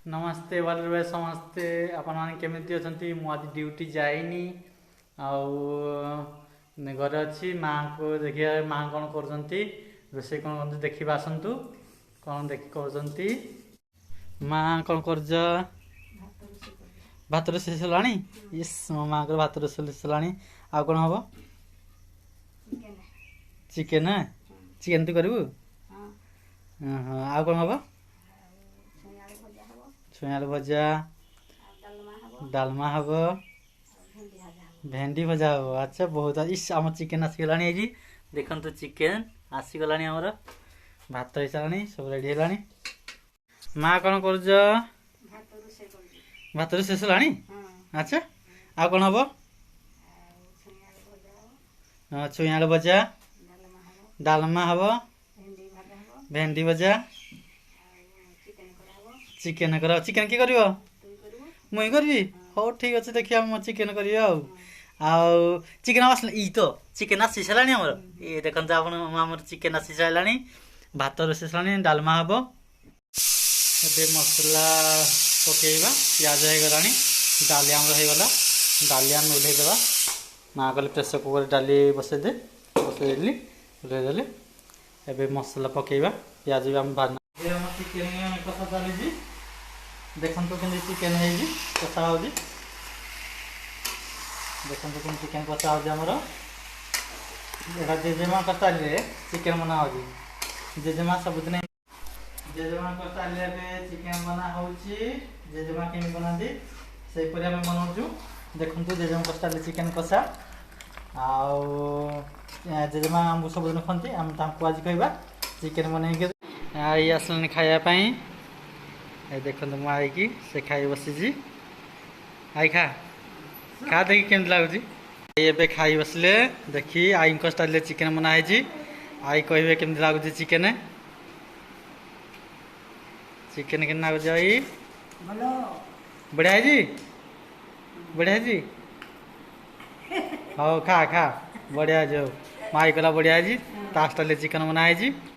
ନମସ୍ତେ ଭଲରେ ସମସ୍ତେ ଆପଣମାନେ କେମିତି ଅଛନ୍ତି? ମୁଁ ଆଜି ଡ୍ୟୁଟି ଯାଇନି ଆଉ ଘରେ ଅଛି। ମାଆଙ୍କୁ ଦେଖିବା, ମା କ'ଣ କରୁଛନ୍ତି, ରୋଷେଇ କ'ଣ କରୁଛନ୍ତି ଦେଖିବା। ଆସନ୍ତୁ କ'ଣ ଦେଖି କରୁଛନ୍ତି। ମା କ'ଣ କରୁଛ? ଭାତ ରୋଷେଇ ସରିଲାଣି? ଇସ୍, ମୋ ମାଆଙ୍କର ଭାତ ରୋଷେଇ ସରିଲାଣି। ଆଉ କ'ଣ ହବ? ଚିକେନ। ଚିକେନ ତୁ କରିବୁ? ହଁ। ଆଉ କ'ଣ ହବ? ଛୁଇଁ ଆଳୁ ଭଜା, ଡାଲମା ହବ, ଭେଣ୍ଡି ଭଜା ହବ। ଆଚ୍ଛା, ବହୁତ। ଇସ୍, ଆମ ଚିକେନ ଆସିଗଲାଣି ଏଇଠି। ଦେଖନ୍ତୁ, ଚିକେନ ଆସିଗଲାଣି ଆମର। ଭାତ ହେଇସାରିଲାଣି, ସବୁ ରେଡି ହେଲାଣି। ମା କ'ଣ କରୁଛ? ଭାତ ରୋଷେଇ ସରିଲାଣି? ଆଚ୍ଛା, ଆଉ କ'ଣ ହବ? ଛୁଇଁ ଆଳୁ ଭଜା, ଡାଲମା ହବ, ଭେଣ୍ଡି ଭଜା, ଚିକେନ କର। ଚିକେନ କିଏ କରିବ? ମୁଇଁ କରିବି? ହଉ, ଠିକ ଅଛି, ଦେଖିବା ମୁଁ ଚିକେନ କରିବି। ଆଉ ଚିକେନ ଆସିଲା। ଇ ତ ଚିକେନ ଆସି ସାରିଲାଣି ଆମର। ଏ ଦେଖନ୍ତୁ ଆପଣ, ଆମର ଚିକେନ ଆସି ସାରିଲାଣି, ଭାତ ରୋଷେଇ ସାରିଲାଣି, ଡାଲମା ହବ। ଏବେ ମସଲା ପକେଇବା। ପିଆଜ ହେଇଗଲାଣି, ଡାଲି ଆମର ହେଇଗଲା। ଡାଲି ଆମେ ଓହ୍ଲେଇଦେବା। ମା କହିଲେ ପ୍ରେସର କୁକରରେ ଡାଲି ବସେଇଦେ। ବସେଇଦେଲି, ଓହ୍ଲେଇଦେଲି। ଏବେ ମସଲା ପକେଇବା। ପିଆଜ ବି ଆମେ ଭାଜ। ଏବେ ଆମ ଚିକେନ କଷା ଚାଲିଛି। ଦେଖନ୍ତୁ କେମିତି ଚିକେନ ହେଇଛି, କଷା ହେଉଛି। ଦେଖନ୍ତୁ କେମିତି ଚିକେନ କଷା ହେଉଛି ଆମର। ଏଇଟା ଜେଜେମାଙ୍କ ଷ୍ଟାଇଲରେ ଚିକେନ ବନା ହେଉଛି। ଜେଜେମା ସବୁଦିନ ଜେଜେମାଙ୍କ ଷ୍ଟାଇଲରେ ଏବେ ଚିକେନ ବନା ହେଉଛି। ଜେଜେମା କେମିତି ବନାନ୍ତି, ସେହିପରି ଆମେ ବନାଉଛୁ। ଦେଖନ୍ତୁ ଜେଜେମାଙ୍କ ଷ୍ଟାଇଲରେ ଚିକେନ କଷା। ଆଉ ଜେଜେମା ଆମକୁ ସବୁଦିନ ଖୁଆନ୍ତି, ଆମେ ତାଙ୍କୁ ଆଜି କହିବା ଚିକେନ ବନେଇକି। ଆଈ ଆସିଲାଣି ଖାଇବା ପାଇଁ। ଏ ଦେଖନ୍ତୁ ମୋ ଆଈକି, ସେ ଖାଇ ବସିଛି। ଆଈ, ଖା ଖା, ଦେଖି କେମିତି ଲାଗୁଛି। ଆଈ ଏବେ ଖାଇ ବସିଲେ। ଦେଖି, ଆଈଙ୍କ ଷ୍ଟାଇଲରେ ଚିକେନ ବନା ହେଇଛି। ଆଈ କହିବେ କେମିତି ଲାଗୁଛି ଚିକେନ। ଚିକେନ କେମିତି ଲାଗୁଛି ଆଈ? ଭଲ। ବଢ଼ିଆ ହେଇଛି, ବଢ଼ିଆ ହେଇଛି। ହଉ, ଖା ଖା, ବଢ଼ିଆ ହେଇଛି। ହଉ, ମା ଆଈ କହିଲା ବଢ଼ିଆ ହେଇଛି, ତା ଷ୍ଟାଇଲରେ ଚିକେନ ବନା ହେଇଛି।